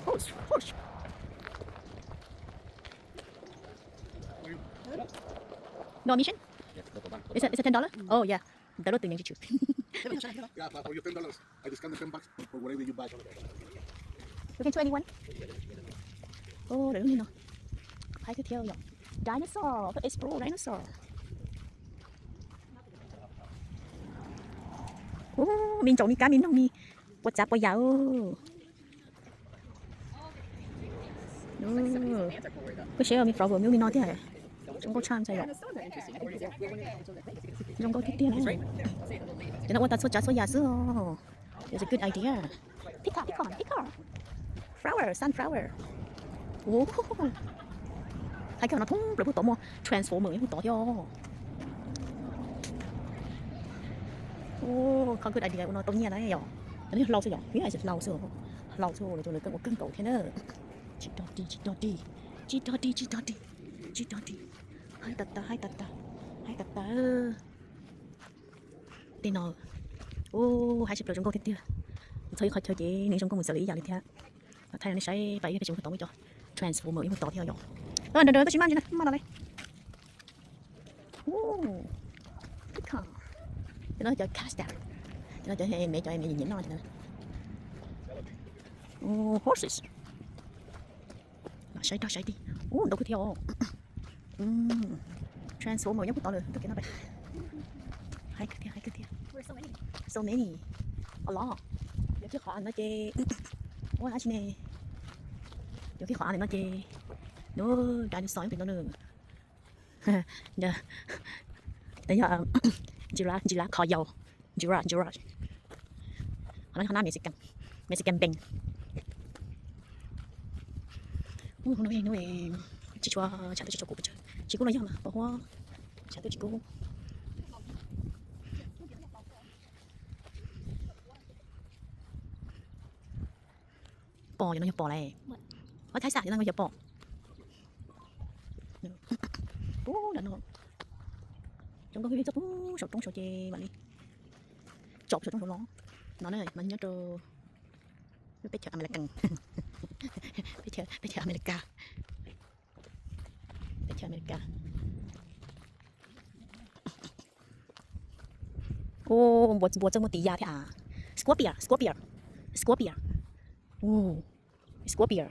Horse, horse. No admission? It's a, it's a ten dollar? Oh, yeah. Ntawd lub twg yeej tsis tshwm. Yeah, but for your ten dollars, I discount the ten bucks for whatever you buy. You can choose anyone. Oh, lawv lub niag no. Haib tiag thiab yom. Dinosaur, explore dinosaur. Uh, me ntsaum me kab me noog me puas txav puas yam. Koj saib me flower me ub me no thiab, zoo nkauj tshaj ntshai yom. Zoo nkauj tiag tiag na. Cov no ua tau txhua tsav txhua yam xwb os. It's a good idea. Peacock, peacock, peacock. Flower, sunflower. Ua, hais kiag no thoob plaws pug tod muaj transformer nyob pug tod thiab. Ua, good idea, ua no tau nyiaj na yom. Cov no yog hlau xwb yom, yog hlau xwb, hlau xwb, lawv cov lawv keej ua keej nkaus thiab na. Tsis dog dig, tsis dog dig, tsis dog dig, tsis dog dig, tsis dog dig. Haib tas tas, haib tas tas, haib tas tas. Tej no, u, haib tshaj plaws zoo nkauj tiag tiag. Txog ib qhov chaw ces nws zoo nkauj mus txawv lawm ib yam li thiab. Thaij rau nej saib, pab ib peb tsoom pug tod muaj cov transformer ib pug tod thiab yom. Nrawm nrawm tab sis maj ntsis na, maj no li. Cov no cov castor, cov no cov me cov me nyiam nyiam noj. Horses. Saib rog saib dig. U, ntau kawg thiab os. Transformer nyob pug tod lawm, tuaj kev no pem. Haib kawg thiab, haib kawg thiab. So many. A lot. Yuav kiag qhov no ces, ua dab tsi ne? Yuav kiag qhov no ces, no, dinosaur nyob pem no na. Yog giraffe, giraffe kho yau, giraffe, giraffe. Qhov no yog nab Mexican, Mexican bean. Hnub no tsis tshua, tshav tuaj tsis tshua kub pes tsawg, tsis kub los yog mas pos huab, tshav tuaj tsis kub. Pom, cov no yog pom lawm. Ob thaib xav cov no yog pom. Pub nram no, zoo nkauj pib txog pub saum roob saud ces mam li tsom saum roob saud los. No na mas nyob rau peb chaw American, peb chaw America, peb chaw America. U, npua, npua txawj muaj tis ya thiab a. Scorpion, scorpion, scorpion. U, scorpion.